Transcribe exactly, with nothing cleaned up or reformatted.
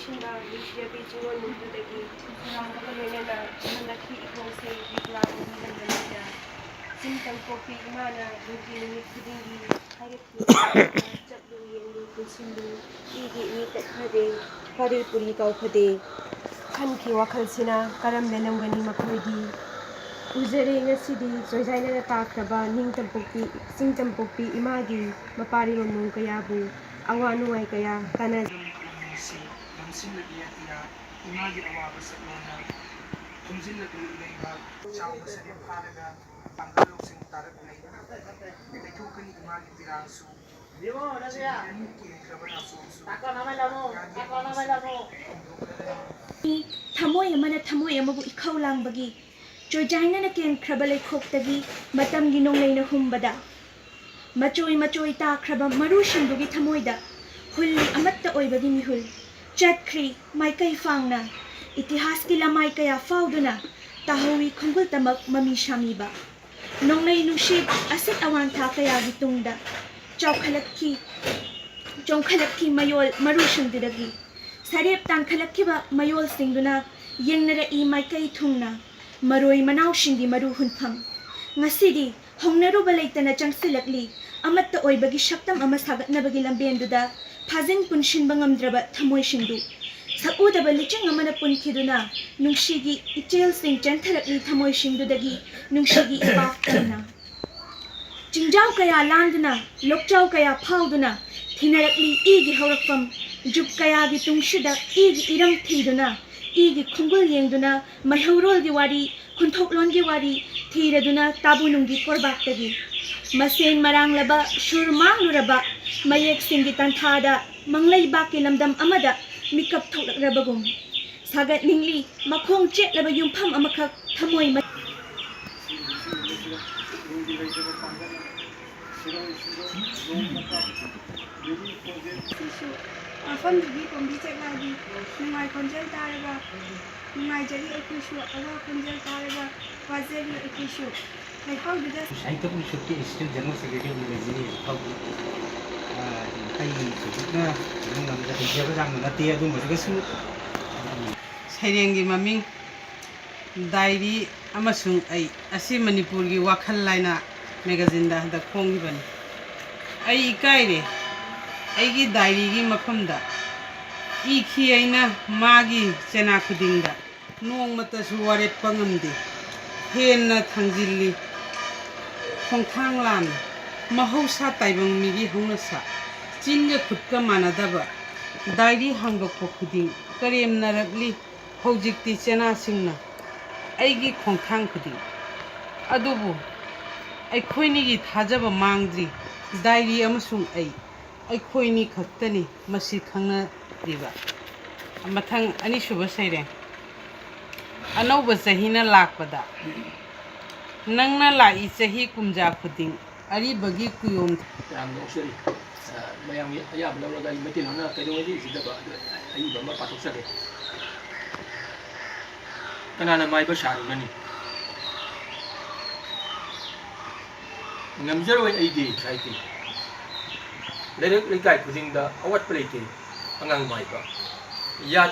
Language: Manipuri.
ꯁꯤꯟꯕ ꯅꯨꯡꯁꯤꯔꯕꯤ ꯆꯤꯡꯉꯣꯟ ꯅꯨꯡꯗꯨꯗꯒꯤ ꯁꯣꯔꯥꯝꯕꯒ ꯂꯣꯏꯅꯅ ꯅꯍꯥꯟ ꯉꯁꯤ ꯏꯈꯣꯡꯁꯦ ꯂꯤꯛꯂꯥ ꯎꯍꯟꯗꯅ ꯂꯩꯗ꯫ ꯆꯤꯡ ꯇꯝꯄꯣꯛꯄꯤ ꯏꯃꯥꯅ ꯅꯨꯡꯇꯤ ꯅꯨꯃꯤꯠ ꯈꯨꯗꯤꯡꯒꯤ ꯍꯥꯏꯔꯛꯈꯤ꯫ ꯆꯠꯂꯨ ꯌꯦꯡꯂꯨ ꯄꯨꯟꯁꯤꯜꯂꯨ, ꯏꯒꯤ ꯏꯅꯤ ꯇꯠꯈ꯭ꯔꯗꯦ, ꯐꯥꯔꯤ ꯄꯨꯔꯤ ꯀꯥꯎꯈꯗꯦ꯫ ꯈꯟꯈꯤ ꯋꯥꯈꯜꯁꯤꯅ ꯀꯔꯝ ꯂꯦꯜꯂꯝꯒꯅꯤ ꯃꯈꯣꯏꯗꯤ꯫ ꯎꯖꯔꯦ ꯉꯁꯤꯗꯤ ꯆꯣꯏꯖꯥꯏꯅꯅ ꯇꯥꯈ꯭ꯔꯕ ꯅꯤꯡ ꯇꯝꯄꯣꯛꯄꯤ, ꯆꯤꯡ ꯇꯝꯄꯣꯛꯄꯤ ꯏꯃꯥꯒꯤ ꯃꯄꯥꯔꯤꯔꯣꯝ ꯅꯣꯡ ꯀꯌꯥꯕꯨ꯫ ꯑꯋꯥ ꯅꯨꯡꯉꯥꯏ ꯀꯌꯥ ꯇꯥꯟꯅ ꯂꯝꯁꯤ ꯂꯝꯁꯤꯜꯂꯛꯂꯦ ꯑꯇꯤꯌꯥ, ꯏꯃꯥꯒꯤ ꯑꯋꯥꯕ ꯁꯛꯂꯣꯟꯅ ꯊꯨꯝꯖꯤꯜꯂꯛꯂꯤ ꯂꯩꯕꯥꯛ ꯆꯥꯎꯕ ꯁꯔꯦꯞ ꯐꯥꯔꯒ ꯄꯥꯡꯒꯜ ꯂꯧꯁꯤꯡ ꯇꯥꯔꯛꯂꯦ꯫ ꯂꯩꯊꯣꯛꯀꯅꯤ ꯏꯃꯥꯒꯤ ꯄꯤꯔꯥꯡꯁꯨ, ꯆꯤꯡꯈꯤꯔꯅꯤ ꯀꯦꯟꯈ꯭ꯔꯕ ꯅꯥꯆꯣꯝꯁꯨ꯫ ꯊꯃꯣꯏ ꯑꯃꯅ ꯊꯃꯣꯏ ꯑꯃꯕꯨ ꯏꯈꯧ ꯂꯥꯡꯕꯒꯤ ꯆꯣꯏꯖꯥꯏꯅꯅ ꯀꯦꯟꯈ꯭ꯔꯕ ꯂꯩꯈꯣꯛꯇꯒꯤ ꯃꯇꯝꯒꯤ ꯅꯣꯡꯂꯩꯅ ꯍꯨꯝꯕꯗ ꯃꯆꯣꯏ ꯃꯆꯣꯏ ꯇꯥꯈ꯭ꯔꯕ ꯃꯔꯨꯁꯤꯡꯗꯨꯒꯤ ꯊꯃꯣꯏꯗ ꯍꯨꯜꯂꯤ ꯑꯃꯠꯇ ꯑꯣꯏꯕꯒꯤ ꯃꯤꯍꯨꯜ꯫ ꯆꯠꯈ꯭ꯔꯤ ꯃꯥꯏꯀꯩ ꯐꯥꯡꯅ ꯏꯇꯤꯍꯥꯁꯀꯤ ꯂꯃꯥꯏ ꯀꯌꯥ ꯐꯥꯎꯗꯨꯅ ꯇꯥꯍꯧꯋꯤ ꯈꯣꯡꯒꯨꯜ ꯇꯃꯛ ꯃꯃꯤ ꯁꯥꯃꯤꯕ꯫ ꯅꯣꯡꯂꯩ ꯅꯨꯡꯁꯤꯠ ꯑꯁꯤꯠ ꯑꯋꯥꯟꯊꯥ ꯀꯌꯥꯒꯤ ꯇꯨꯡꯗ ꯆꯥꯎꯈꯠꯂꯛꯈꯤ, ꯆꯣꯡꯈꯠꯂꯛꯈꯤ ꯃꯌꯣꯜ ꯃꯔꯨꯁꯤꯡꯗꯨꯗꯒꯤ꯫ ꯁꯔꯦꯞ ꯇꯥꯟꯈꯠꯂꯛꯈꯤꯕ ꯃꯌꯣꯜꯁꯤꯡꯗꯨꯅ ꯌꯦꯡꯅꯔꯛꯏ ꯃꯥꯏꯀꯩ ꯊꯨꯡꯅ ꯃꯔꯣꯏ ꯃꯅꯥꯎꯁꯤꯡꯒꯤ ꯃꯔꯨ ꯍꯨꯟꯐꯝ꯫ ꯉꯁꯤꯗꯤ ꯍꯧꯅꯔꯨꯕ ꯂꯩꯇꯅ ꯆꯪꯁꯤꯜꯂꯛꯂꯤ ꯑꯃꯠꯇ ꯑꯣꯏꯕꯒꯤ ꯁꯛꯇꯝ ꯑꯃ ꯁꯥꯒꯠꯅꯕꯒꯤ ꯂꯝꯕꯦꯟꯗꯨꯗ ꯐꯥꯖꯤꯟ ꯄꯨꯟꯁꯤꯟꯕ ꯉꯝꯗ꯭ꯔꯕ ꯊꯃꯣꯏꯁꯤꯡꯗꯨ꯫ ꯁꯛꯎꯗꯕ ꯂꯤꯆꯤꯡ ꯑꯃꯅ ꯄꯨꯟꯈꯤꯗꯨꯅ ꯅꯨꯡꯁꯤꯒꯤ ꯏꯆꯦꯜꯁꯤꯡ ꯆꯦꯟꯊꯔꯛꯂꯤ ꯊꯃꯣꯏꯁꯤꯡꯗꯨꯗꯒꯤ ꯅꯨꯡꯁꯤꯒꯤ ꯏꯄꯥꯎ ꯇꯝꯅ꯫ ꯆꯤꯡꯖꯥꯎ ꯀꯌꯥ ꯂꯥꯟꯗꯨꯅ, ꯂꯣꯛꯆꯥꯎ ꯀꯌꯥ ꯐꯥꯎꯗꯨꯅ ꯊꯤꯅꯔꯛꯂꯤ ꯏꯒꯤ ꯍꯧꯔꯛꯐꯝ꯫ ꯖꯨꯛ ꯀꯌꯥꯒꯤ ꯇꯨꯡꯁꯤꯗ ꯏꯒꯤ ꯏꯔꯝ ꯊꯤꯗꯨꯅ, ꯏꯒꯤ ꯈꯣꯡꯒꯨꯜ ꯌꯦꯡꯗꯨꯅ ꯃꯩꯍꯧꯔꯣꯜꯒꯤ ꯋꯥꯔꯤ, ꯈꯨꯟꯊꯣꯛꯂꯣꯟꯒꯤ ꯋꯥꯔꯤ ꯊꯤꯔꯗꯨꯅ ꯇꯥꯕꯨ ꯅꯨꯡꯒꯤ ꯀꯣꯔꯕꯥꯛꯇꯒꯤ ꯃꯁꯦꯟ ꯃꯔꯥꯡꯂꯕ ꯁꯨꯔ ꯃꯥꯡꯂꯨꯔꯕ ꯃꯌꯦꯛꯁꯤꯡꯒꯤ ꯇꯥꯟꯊꯥꯗ ꯃꯪꯂꯩꯕꯥꯛꯀꯤ ꯂꯝꯗꯝ ꯑꯃꯗ ꯃꯤꯀꯞ ꯊꯣꯛꯂꯛꯂꯕꯒꯨꯝ ꯁꯥꯒꯠꯅꯤꯡꯂꯤ ꯃꯈꯣꯡ ꯆꯦꯠꯂꯕ ꯌꯨꯝꯐꯝ ꯑꯃꯈꯛ ꯊꯃꯣꯏ ꯃ- ꯁꯤꯁꯨ ꯃꯐꯝꯗꯨꯒꯤ ꯄꯣꯝꯕꯤ ꯆꯦꯛꯂꯥꯒꯤ ꯅꯨꯡꯉꯥꯏ ꯈꯣꯟꯖꯦꯜ ꯇꯥꯔꯒ ꯅꯨꯡꯉꯥꯏꯖꯔꯤ ꯑꯩꯈꯣꯏꯁꯨ, ꯑꯋꯥ ꯈꯣꯟꯖꯦꯜ ꯇꯥꯔꯒ ꯋꯥꯖꯔꯤ ꯑꯩꯈꯣꯏꯁꯨ꯫ ꯂꯩꯐꯝꯗꯨꯗ ꯁꯥꯍꯤꯇ꯭ꯌ ꯄꯔꯤꯁꯠꯀꯤ ꯑꯦꯁꯤꯁꯇꯦꯟ ꯖꯦꯅꯔꯦꯜ ꯁꯦꯀ꯭ꯔꯦꯇꯔꯤ ꯑꯣꯏꯅ ꯂꯩꯖꯔꯤ ꯍꯧꯖꯤꯛ ꯐꯥꯎꯕꯗꯤ꯫ ꯑꯩ ꯍꯧꯖꯤꯛꯅ ꯑꯗꯨꯝ ꯉꯝꯖ ꯍꯩꯖꯕ ꯆꯥꯡꯗ ꯅꯠꯇꯦ, ꯑꯗꯨꯝꯕꯗꯨꯒꯁꯨ꯫ ꯁꯩꯔꯦꯡꯒꯤ ꯃꯃꯤꯡ: ꯗꯥꯏꯔꯤ ꯑꯃꯁꯨꯡ ꯑꯩ꯫ ꯑꯁꯤ ꯃꯅꯤꯄꯨꯔꯒꯤ ꯋꯥꯈꯜ ꯂꯥꯏꯅꯥ ꯃꯦꯒꯥꯖꯤꯟꯗ ꯍꯟꯗꯛ ꯐꯣꯡꯈꯤꯕꯅꯤ꯫ ꯑꯩ ꯏꯀꯥꯏꯔꯦ꯫ ꯑꯩꯒꯤ ꯗꯥꯏꯔꯤꯒꯤ ꯃꯐꯝꯗ ꯏꯈꯤ ꯑꯩꯅ ꯃꯥꯒꯤ ꯆꯦꯅꯥ ꯈꯨꯗꯤꯡꯗ꯫ ꯅꯣꯡꯃꯇꯁꯨ ꯋꯥꯔꯦꯞꯄ ꯉꯝꯗꯦ꯫ ꯍꯦꯟꯅ ꯊꯥꯡꯖꯤꯜꯂꯤ꯫ ꯈꯣꯡꯊꯥꯡ ꯂꯥꯟꯅ꯫ ꯃꯍꯧꯁꯥ ꯇꯥꯏꯕꯪ ꯃꯤꯒꯤ ꯍꯧꯅꯁꯥ꯫ ꯆꯤꯟꯒ ꯈꯨꯠꯀ ꯃꯥꯟꯅꯗꯕ꯫ ꯗꯥꯏꯔꯤ ꯍꯥꯡꯗꯣꯛꯄ ꯈꯨꯗꯤꯡ ꯀꯔꯦꯝꯅꯔꯛꯂꯤ꯫ ꯍꯧꯖꯤꯛꯇꯤ ꯆꯦꯅꯥꯁꯤꯡꯅ ꯑꯩꯒꯤ ꯈꯣꯡꯊꯥꯡ ꯈꯨꯗꯤꯡ꯫ ꯑꯗꯨꯕꯨ ꯑꯩꯈꯣꯏꯅꯤꯒꯤ ꯊꯥꯖꯕ ꯃꯥꯡꯗ꯭ꯔꯤ꯫ ꯗꯥꯏꯔꯤ ꯑꯃꯁꯨꯡ ꯑꯩ, ꯑꯩꯈꯣꯏꯅꯤ ꯈꯛꯇꯅꯤ ꯃꯁꯤ ꯈꯪꯅꯔꯤꯕ꯫ ꯃꯊꯪ ꯑꯅꯤꯁꯨꯕ ꯁꯩꯔꯦꯡ꯫ ꯑꯅꯧꯕ ꯆꯍꯤꯅ ꯂꯥꯛꯄꯗ ꯅꯪꯅ ꯂꯥꯛꯏ ꯆꯍꯤ ꯀꯨꯝꯖꯥ ꯈꯨꯗꯤꯡ꯫ ꯑꯔꯤꯕꯒꯤ ꯀꯨꯌꯣꯝ꯫ ꯌꯥꯝꯅ ꯑꯣꯛꯆꯔꯤ꯫ ꯑ, ꯃꯌꯥꯝꯒꯤ ꯑꯌꯥꯕ ꯂꯧꯔꯒ ꯑꯩ ꯃꯩꯇꯩꯂꯣꯟꯅ ꯀꯩꯗꯧꯉꯩꯗ ꯏꯖꯗꯕ ꯑꯗꯨ ꯑꯏꯕ ꯑꯃ ꯄꯥꯊꯣꯛꯆꯒꯦ꯫ ꯀꯅꯥꯅ ꯃꯥꯏꯕ ꯁꯥꯔꯨꯒꯅꯤ? ꯉꯝꯖꯔꯣꯏ ꯑꯩꯗꯤ ꯁꯥꯍꯤꯇꯤ꯫ ꯂꯩꯔꯛ ꯂꯩꯀꯥꯏ ꯈꯨꯗꯤꯡꯗ ꯑꯋꯥꯠꯄ ꯂꯩꯇꯦ ꯑꯉꯥꯡ ꯃꯥꯏꯕ꯫ ꯌꯥꯗꯦ꯫